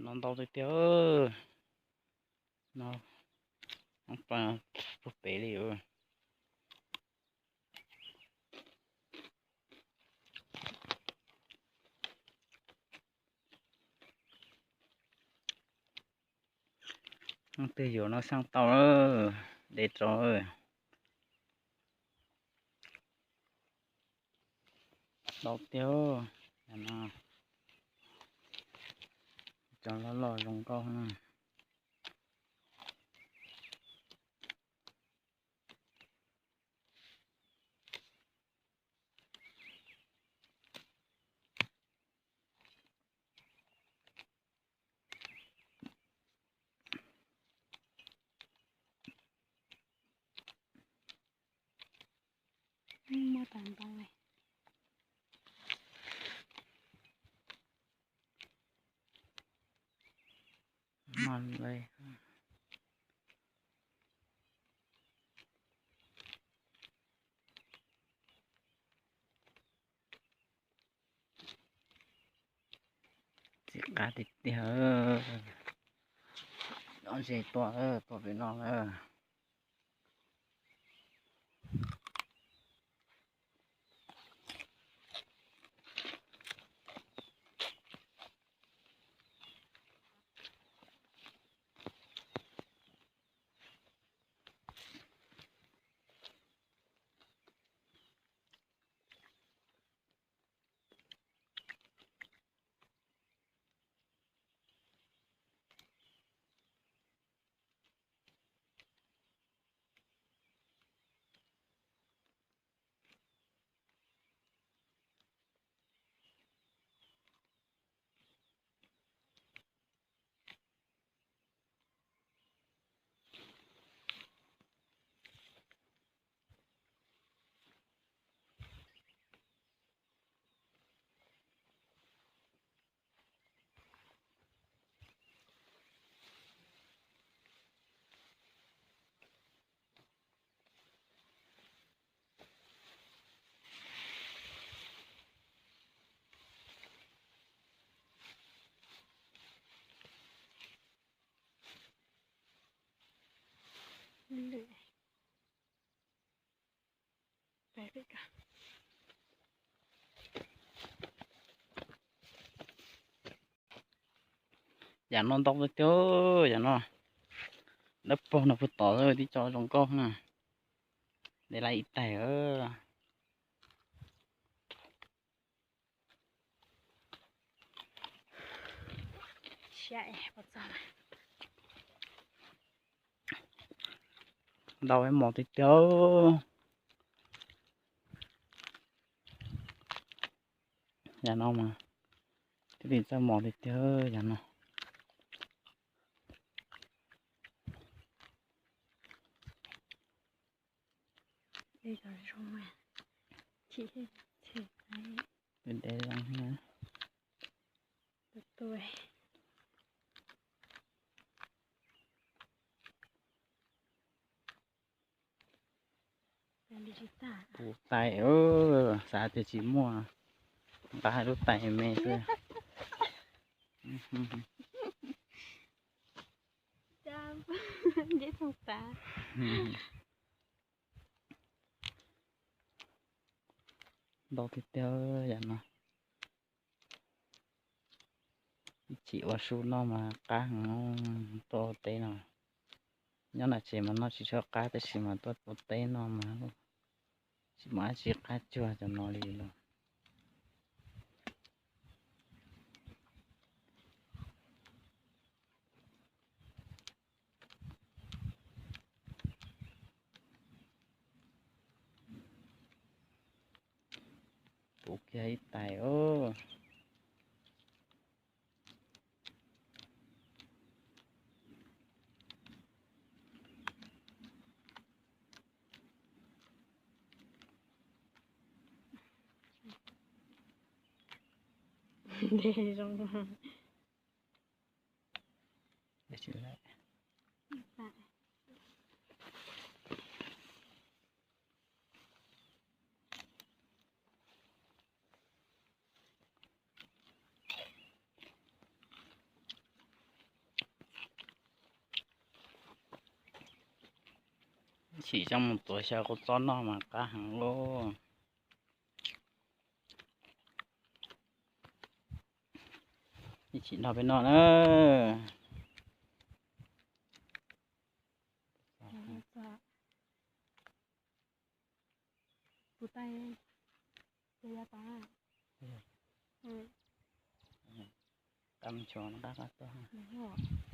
No ntau tiag tiag. No, puag pem li. Leej twg yuav no xaj tau, de tso. Ntau tiag. No, cov loj loj zoo nkauj na. Muaj tag npaum li. Txiv qab tiag tiag. Nyob ze tuaj, tuaj pem no lawm. Yam no ntau tiag, yam no dawb paug no puag tom xwb, tib co zoo nkauj na. De lawm ib taig. Ntau ib mos tiag tiag. Yam no mas thiaj li txawj mos tiag tiag yam no. Ntev zoo na. Puv tais, xav tias tsis muaj, nqa lub tais me xwb. Ntau tiag tiag yam no. Ib chim ua su noj mas qab heev, tuaj ua teb no. Nyob nram tsev mas noj tsis tshua qab, tab sis mas tuaj ua teb no mas tsis muaj dab tsi qab cuag cov no li los. Puv kiag ib tais os. Ntev zoo. Chim coj mus tuav xyaw kua txob noj mas qab heev lauj. Ib chim nrog peb noj na. Tus taij, tus yav tod. Qab mus tshuav qab qab tuaj.